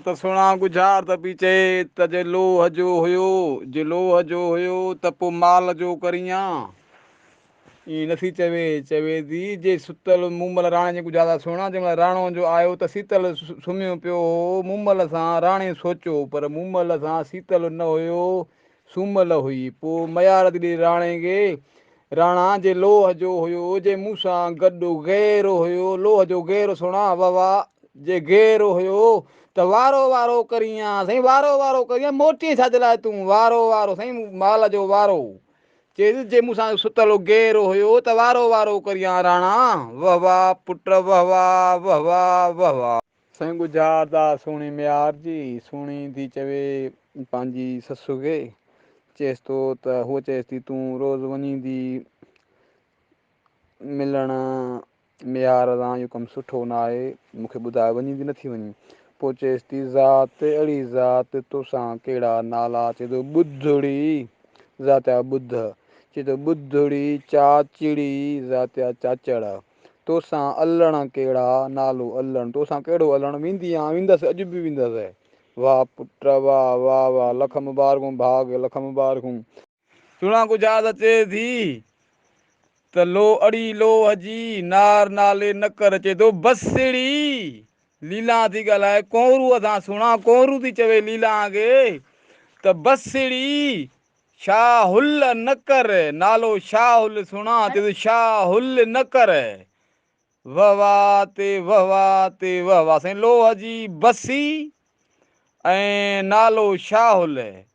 ته سهڻا ڳجهار ته پئي چئي ته جي لوهه جو هيو، جي لوهه جو هيو ته پوء مال جو ڪريان. ائين نٿي چوي، چوي ٿي جي ستل مومل راڻي جي ڳجهار ته سهڻا جنهن مهل راڻو جو آيو ته سيتل سمهيو پيو هو، مومل سان راڻي سوچيو پر مومل سان سيتل نه هيو، سومل هئي. پوء ميار ٿي ڏئي راڻي کي، راڻا جي لوهه جو هيو، جي مون سان گڏ غير هيو، لوهه جو غير سهڻا ووا، جي غير هيو ته وارو وارو ڪرين ها، سائين وارو وارو ڪرين ها، موٽين ڇا جي لاء تون، وارو وارو سائين مال جو وارو. چيس جي مون سان ستل غير هيو ته وارو وارو ڪرين ها راڻا، وه وا پٽ وه وا، وه وا، وه وا. سائين ڳجهار دا سهڻي ميار جي، سهڻي ٿي چوي پنهنجي سس کي، چيس ٿو ته هوء چيس ٿي تون روز وڃين ٿي ملڻ ميهار سان اهو ڪم سٺو نه آهي مون کي ٻڌاء وڃين ٿي نٿي وڃين پوء چيس ٿي ذات اڙي ذات توسان ڪهڙا نالا چئي ٿو ٻڌڙي ذات آ ٻڌ چئي ٿو ٻڌڙي چاچڙي ذات آ چاچڙ توسان الڻ ڪهڙا نالو الڻ توسان ڪهڙو الڻ ويندي آن ويندس اڄ به ويندس واه پٽ واه واه واه لک مبارڪون ڀاء کي لک مبارڪون. سهڻا ڳجهارت اچي ٿي ته لو اڙي لوهه جي نار نالي نه ڪر چئي ٿو بسڙي ليلان ٿي ڳالهائي ڪونروء سان سهڻا ڪونرو ٿي چوي ليلان کي ته بسڙي شاهه هل نه ڪر نالو شاهه هل سهڻا چئي ٿو شاهه هل نه ڪر وه واه تي وه واه تي وه واه سائين لوهه جي بسي ۽ نالو شاهه هل.